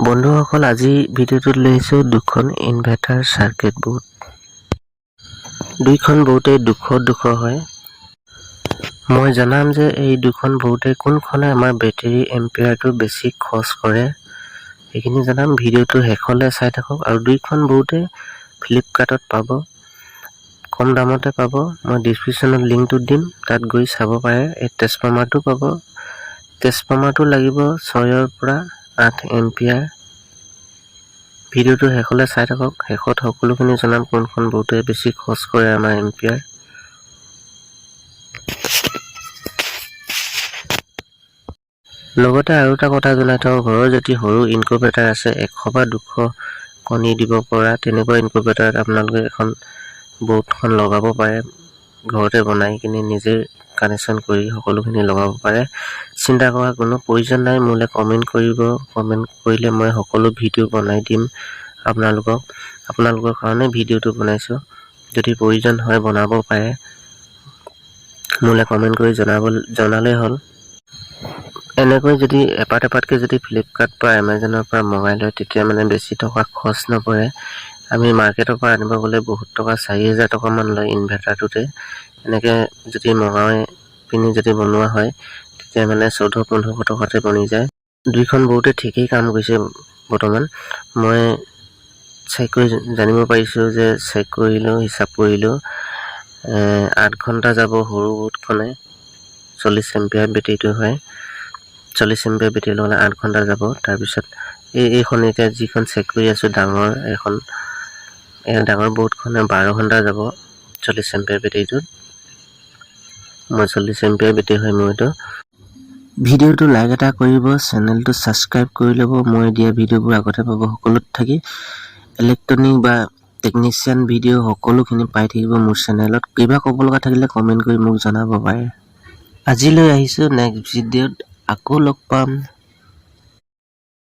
বন্ধুসকল, আজি ভিডিঅ'টোত লৈ আহিছোঁ দুখন ইনভাৰ্টাৰ চাৰ্কিট বোৰ্ড। দুইখন বোৰ্ডে 200 200 হয়। মই জনাম যে এই দুখন বোৰ্ডে কোনখনে আমাৰ বেটেৰী এম্পিয়াৰটো বেছি খৰচ কৰে, সেইখিনি জনাম। ভিডিঅ'টো শেষলৈ চাই থাকক। আৰু দুইখন বোৰ্ডে ফ্লিপকাৰ্টত পাব, কম দামতে পাব। মই ডিছক্ৰিপশ্যনত লিংকটো দিম, তাত গৈ চাব পাৰে। এই ট্ৰেন্সফৰ্মাৰটো পাব। ট্ৰেন্সফৰ্মাৰটো লাগিব 6ৰ পৰা 8 এম্পিয়াৰ। ভিডিঅ'টো শেষলৈ চাই থাকক। শেষত সকলোখিনি জনাম, কোনখন বোৰ্ডে বেছি খৰচ কৰে আমাৰ এম্পিয়াৰ। লগতে আৰু এটা কথা জনাই থওঁ, ঘৰৰ যদি সৰু ইনকুবেটাৰ আছে, 100 বা 200 কণী দিব পৰা, তেনেকুৱা ইনকুবেটাৰত আপোনালোকে এখন বৰ্ডখন লগাব পাৰে। ঘৰতে বনাই কিনি নিজে কানেকশ্যন কৰি সকলোখিনি লগাব পাৰে। চিন্তা কৰাৰ কোনো প্ৰয়োজন নাই। মোলৈ কমেণ্ট কৰিব। কমেণ্ট কৰিলে মই সকলো ভিডিঅ' বনাই দিম আপোনালোকক। আপোনালোকৰ কাৰণে ভিডিঅ'টো বনাইছোঁ। যদি প্ৰয়োজন হয়, বনাব পাৰে। মোলৈ কমেণ্ট কৰি জনালেই হ'ল। এনেকৈ যদি এপাত এপাতকৈ যদি ফ্লিপকাৰ্ট বা এমাজনৰ পৰা মগাই লয়, তেতিয়া মানে বেছি টকা খৰচ নপৰে। আমি মাৰ্কেটৰ পৰা আনিব গ'লে বহুত টকা, 4000 টকামান লয় ইনভাৰ্টাৰটোতে। এনেকৈ যদি মগাই পিনি যদি বনোৱা হয়, তেতিয়া মানে 1400-1500 টকাতে বনি যায়। দুইখন বোৰ্ডে ঠিকেই কাম কৰিছে। বৰ্তমান মই চেক কৰি জানিব পাৰিছোঁ যে চেক কৰিলোঁ, হিচাপ কৰিলোঁ, 8 ঘণ্টা যাব সৰু বোৰ্ডখনে। 40 এম্পিয়াৰ বেটেৰীটো হয়। 40 এম্পিয়াৰ বেটেৰী লগালে 8 ঘণ্টা যাব। তাৰপিছত এইখন এতিয়া যিখন চেক কৰি আছোঁ, ডাঙৰ এখন, এই ডাঙৰ বোৰ্ডখনে 12 ঘণ্টা যাব 40 এম্পিয়াৰ বেটেৰীটোত। মই 40 এম্পিয়াৰ বেটেৰী হয় মোৰ এইটো। ভিডিঅ'টো লাইক এটা কৰিব, চেনেলটো ছাবস্ক্ৰাইব কৰি ল'ব। মই দিয়া ভিডিঅ'বোৰ আগতে পাব। সকলোত থাকি ইলেক্ট্ৰনিক বা টেকনিচিয়ান ভিডিঅ' সকলোখিনি পাই থাকিব মোৰ চেনেলত। কিবা ক'ব লগা থাকিলে কমেণ্ট কৰি মোক জনাব পাৰে। আজিলৈ আহিছোঁ, নেক্সট ভিডিঅ'ত আকৌ লগ পাম।